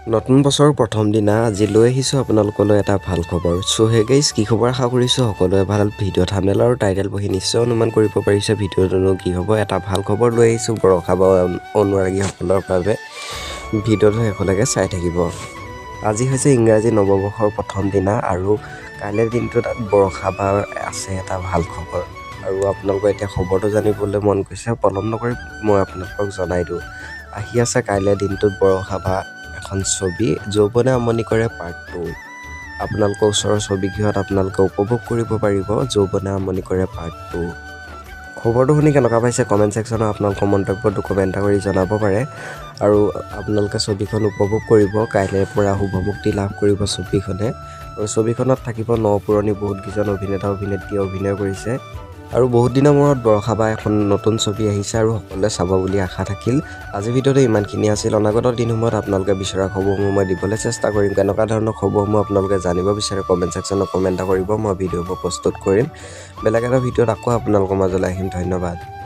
নতুন বছৰৰ প্ৰথম দিনা আজি লৈ আহিছোঁ আপোনালোকলৈ এটা ভাল খবৰ। চ' হে গাইজ, কি খবৰ? আশা কৰিছোঁ সকলোৱে ভাল। ভিডিঅ' থাম্বনেইল আৰু টাইটেল পঢ়ি নিশ্চয় অনুমান কৰিব পাৰিছে ভিডিঅ'টোনো কি হ'ব। এটা ভাল খবৰ লৈ আহিছোঁ বৰষা বা অনুৰাগীসকলৰ বাবে। ভিডিঅ'টো শেষলৈকে চাই থাকিব। আজি হৈছে ইংৰাজী নৱবৰ্ষৰ প্ৰথম দিনা আৰু কাইলৈৰ দিনটোত বৰষা বাৰ আছে এটা ভাল খবৰ। আৰু আপোনালোকৰ এতিয়া খবৰটো জানিবলৈ মন গৈছে। পলম নকৰি মই আপোনালোকক জনাই দিওঁ। আহি আছে কাইলৈ দিনটোত বৰষা বা এখন ছবি যৌৱনে আমনি কৰে পাৰ্ট 2। আপোনালোকৰ ওচৰৰ ছবিগৃহত আপোনালোকে উপভোগ কৰিব পাৰিব যৌৱনে আমনি কৰে পাৰ্ট 2। খবৰটো শুনি কেনেকুৱা পাইছে, কমেণ্ট ছেকশ্যনত আপোনালোকৰ মন্তব্যটো কমেণ্ট কৰি জনাব পাৰে। আৰু আপোনালোকে ছবিখন উপভোগ কৰিব। কাইলৈৰ পৰা শুভমুক্তি লাভ কৰিব ছবিখনে। আৰু ছবিখনত থাকিব ন পুৰণি বহুতকেইজন অভিনেতা অভিনেত্ৰীয়ে অভিনয় কৰিছে। আৰু বহুত দিনৰ মূৰত বৰষা বা এখন নতুন ছবি আহিছে আৰু সকলোৱে চাব বুলি আশা থাকিল। আজি ভিডিঅ'টো ইমানখিনি আছিল। অনাগত দিনসমূহত আপোনালোকে বিচৰা খবৰসমূহ মই দিবলৈ চেষ্টা কৰিম। কেনেকুৱা ধৰণৰ খবৰসমূহ আপোনালোকে জানিব বিচাৰে, কমেণ্ট ছেকশ্যনত কমেণ্ট এটা কৰিব। মই ভিডিঅ'বোৰ প্ৰস্তুত কৰিম। বেলেগ এটা ভিডিঅ'ত আকৌ আপোনালোকৰ মাজলৈ আহিম। ধন্যবাদ।